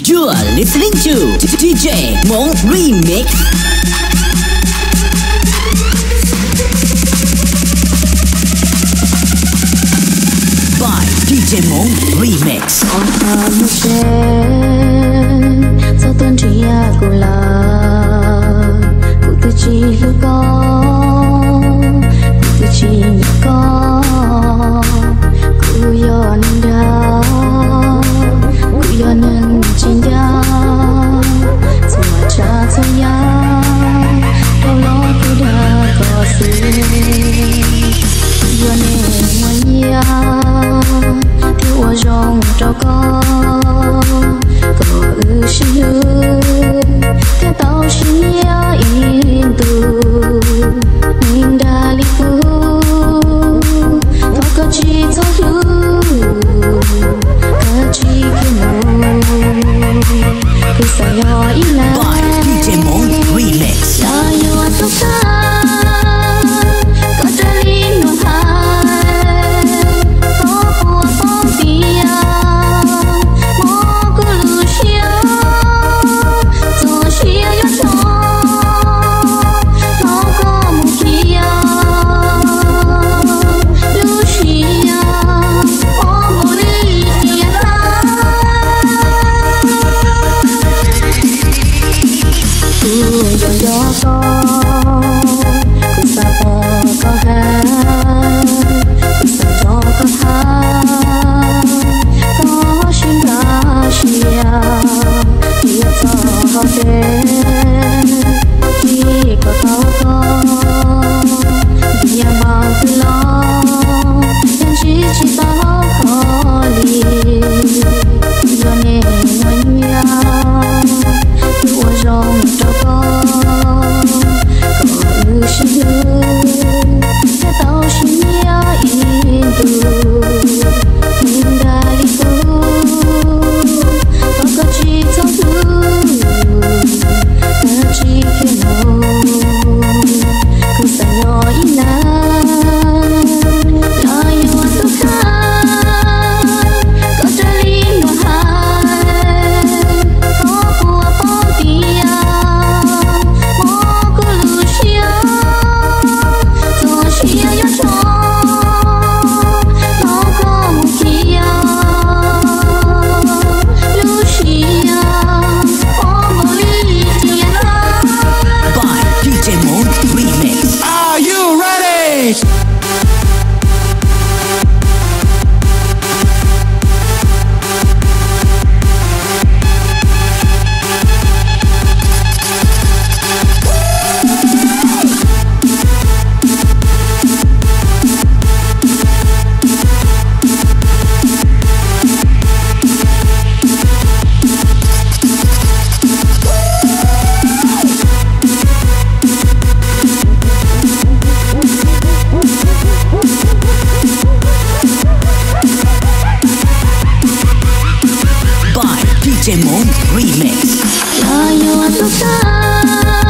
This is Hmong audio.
You're listening to D J Hmoob Remix by D J Hmoob Remix. Txhob tuaj nrhiav kuv lawm, kuv twb tsis hlub koj, kuv twb tsis nyiam koj. Kuv yog neeg dag, kuv yog neeg tsis ncaj, txhua tsav txhua yam rau los kuv dag koj xwb. Kuv yog neeg muaj nyiaj thiab ua zoo rau koj, kom wb sib hlub thiaj tau sib nyiam ib ntus. Neeg dag li kuv, thov koj tsis txhob hlub, koj tsis khiav mus, kuv xav yog ib leeg. Los yuav tus kheej, koj raws li luag hais, koj puas paub tias muaj kuv lub siab, txoj sia yuav tso, thov koj mus khiav, lub siab ob npaum li tias tag. Kuv yog nco koj, kuv xav pom koj heev, kuv xav nrog koj tham, koj sib nkag siab thiab txog hauv kev, vim koj tau koj, vim yam npam twg los yeej ntsib tsis tau koj li. Yog neeg muaj nyiaj, kuv ua zoo rau koj, kom wb sib hlub thiaj tau sib nyiam ib ntus. Neeg dag li kuv, thov koj tsis txhob hlub, koj tsis khiav mus, kuv xav yog ib leeg los yuav tus kheej, koj raws li luag hais, koj puas paub tias muaj kuv lub siab, txoj sia yuav tso, thov koj mus khiav, lub siab ob npaum li tias tag. By D J Hmoob Remix. Are you ready? By D J Hmoob Remix. Los yuav tus kheej,